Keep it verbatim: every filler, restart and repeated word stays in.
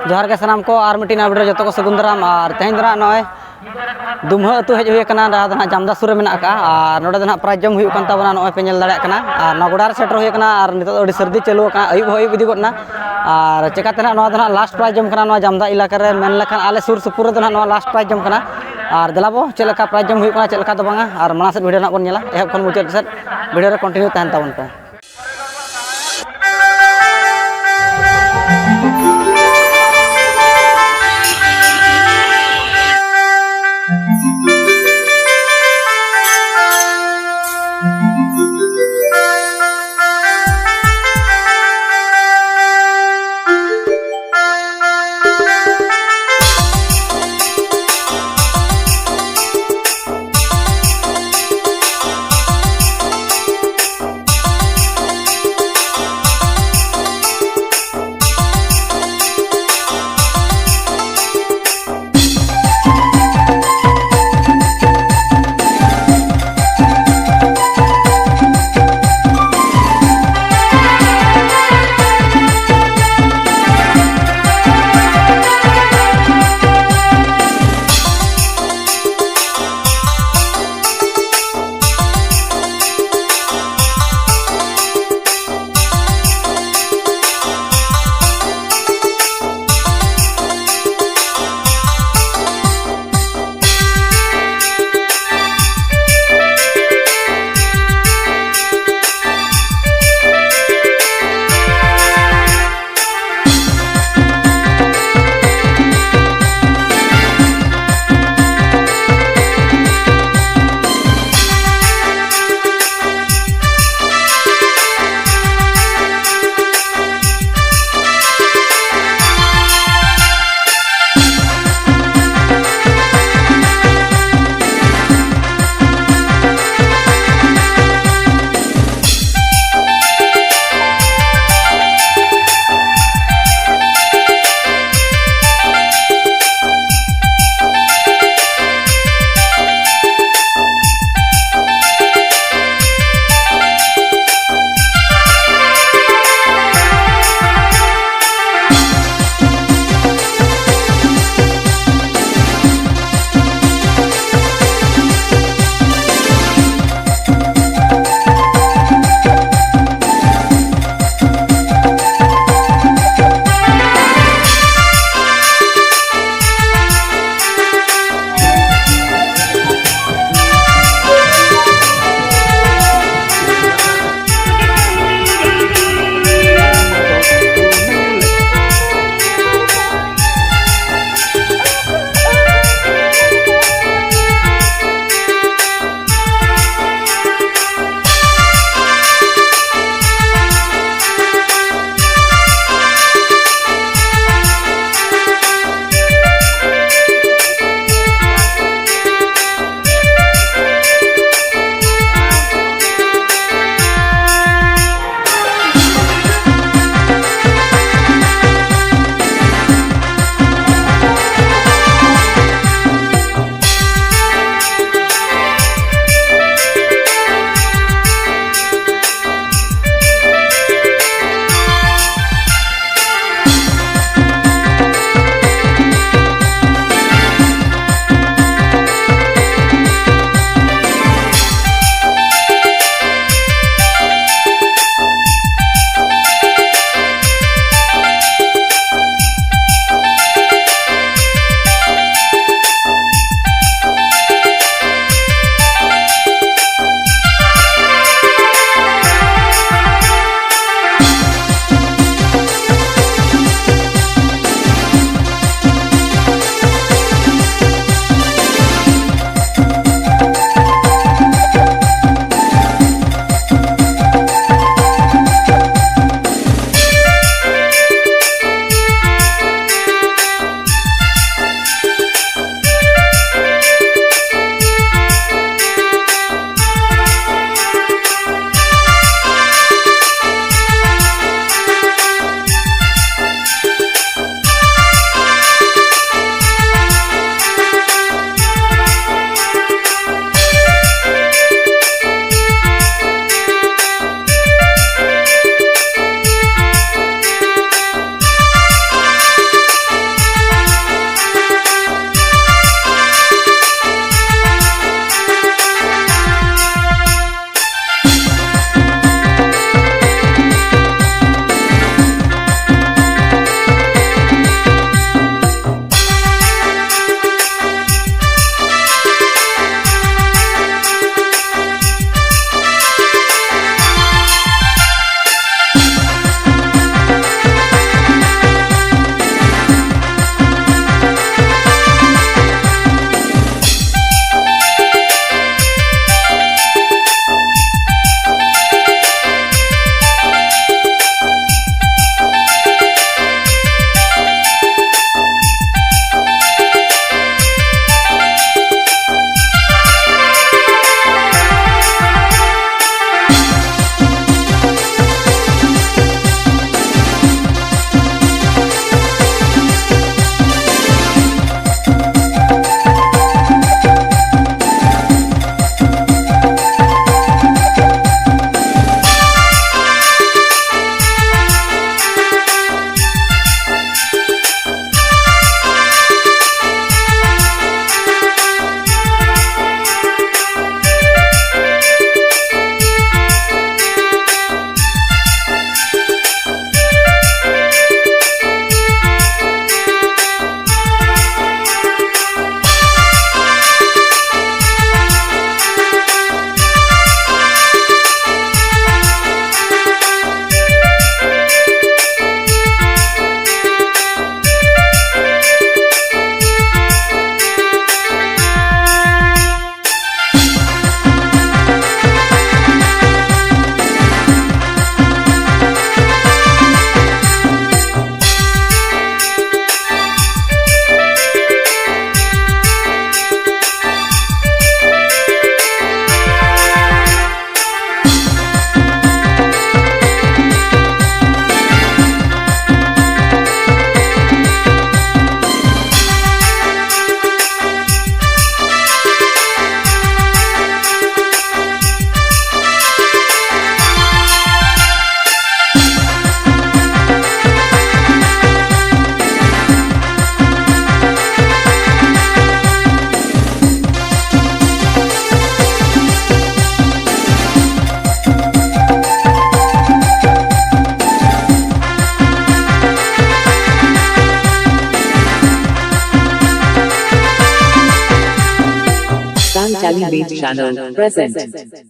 ᱡᱚᱦᱟᱨ ᱜᱮ ᱥᱟᱱᱟᱢ ᱠᱚ, ᱟᱨ ᱢᱤᱫᱴᱤᱡ ᱱᱟᱣᱟ video ᱨᱮ ᱡᱚᱛᱚ ᱠᱚ ᱥᱟᱹᱜᱩᱱ ᱫᱟᱨᱟᱢ᱾ ᱟᱨ ᱛᱮᱦᱮᱧ ᱫᱚ ᱱᱟᱦᱟᱜ ᱱᱚᱜᱼᱚᱭ ᱫᱩᱢᱦᱟᱹ ᱟᱹᱛᱩ ᱦᱮᱡ ᱦᱩᱭ ᱟᱠᱟᱱᱟ, ᱡᱟᱦᱟᱸ ᱫᱚ ᱱᱟᱦᱟᱜ ᱡᱟᱢᱫᱟ ᱥᱩᱨ ᱨᱮ ᱢᱮᱱᱟᱜ ᱟᱠᱟᱫᱼᱟ᱾ ᱟᱨ ᱱᱚᱰᱮ ᱫᱚ ᱱᱟᱦᱟᱜ prize ᱡᱚᱢ ᱦᱩᱭᱩᱜ ᱠᱟᱱ ᱛᱟᱵᱚᱱᱟ, ᱱᱚᱜᱼᱚᱭ ᱯᱮ ᱧᱮᱞ ᱫᱟᱲᱮᱭᱟᱜ ᱠᱟᱱᱟ᱾ ᱟᱨ ᱱᱚᱣᱟ ᱜᱚᱰᱟ ᱨᱮ ᱥᱮᱴᱮᱨ ᱦᱩᱭ ᱟᱠᱟᱱᱟ, ᱟᱨ ᱱᱤᱛᱚᱜ ᱫᱚ ᱟᱹᱰᱤ ᱥᱟᱹᱨᱫᱤ ᱪᱟᱹᱞᱩ ᱟᱠᱟᱱᱟ, ᱟᱹᱭᱩᱵ ᱦᱚᱸ ᱟᱹᱭᱩᱵ ᱤᱫᱤ ᱜᱚᱫ ᱮᱱᱟ᱾ ᱟᱨ ᱪᱮᱠᱟᱛᱮ ᱱᱟᱦᱟᱜ ᱱᱚᱣᱟ ᱫᱚ ᱱᱟᱦᱟᱜ last prize ᱡᱚᱢ ᱠᱟᱱᱟ, ᱱᱚᱣᱟ ᱡᱟᱢᱫᱟ ᱮᱞᱟᱠᱟ ᱨᱮ ᱢᱮᱱ ᱞᱮᱠᱷᱟᱱ ᱟᱞᱮ ᱥᱩᱨ ᱥᱩᱯᱩᱨ ᱨᱮᱫᱚ ᱱᱟᱦᱟᱜ ᱱᱚᱣᱟ last prize ᱡᱚᱢ ᱠᱟᱱᱟ᱾ ᱟᱨ ᱫᱮᱞᱟ ᱵᱚ, ᱪᱮᱫ ᱞᱮᱠᱟ prize ᱡᱚᱢ ᱦᱩᱭᱩᱜ ᱠᱟᱱᱟ, ᱪᱮᱫ ᱞᱮᱠᱟ ᱫᱚ ᱵᱟᱝᱟ, ᱟᱨ ᱢᱟᱲᱟᱝ ᱥᱮᱫ video ᱱᱟᱦᱟᱜ ᱵᱚᱱ ᱧᱮᱞᱟ, ᱮᱦᱚᱵ ᱠᱷᱚᱱ ᱢᱩᱪᱟᱹᱫ ᱥᱮᱫ video ᱨᱮ continue ᱛᱟᱦᱮᱱ ᱛᱟᱵᱚᱱ ᱯᱮ᱾ Bengali Beat Channel present.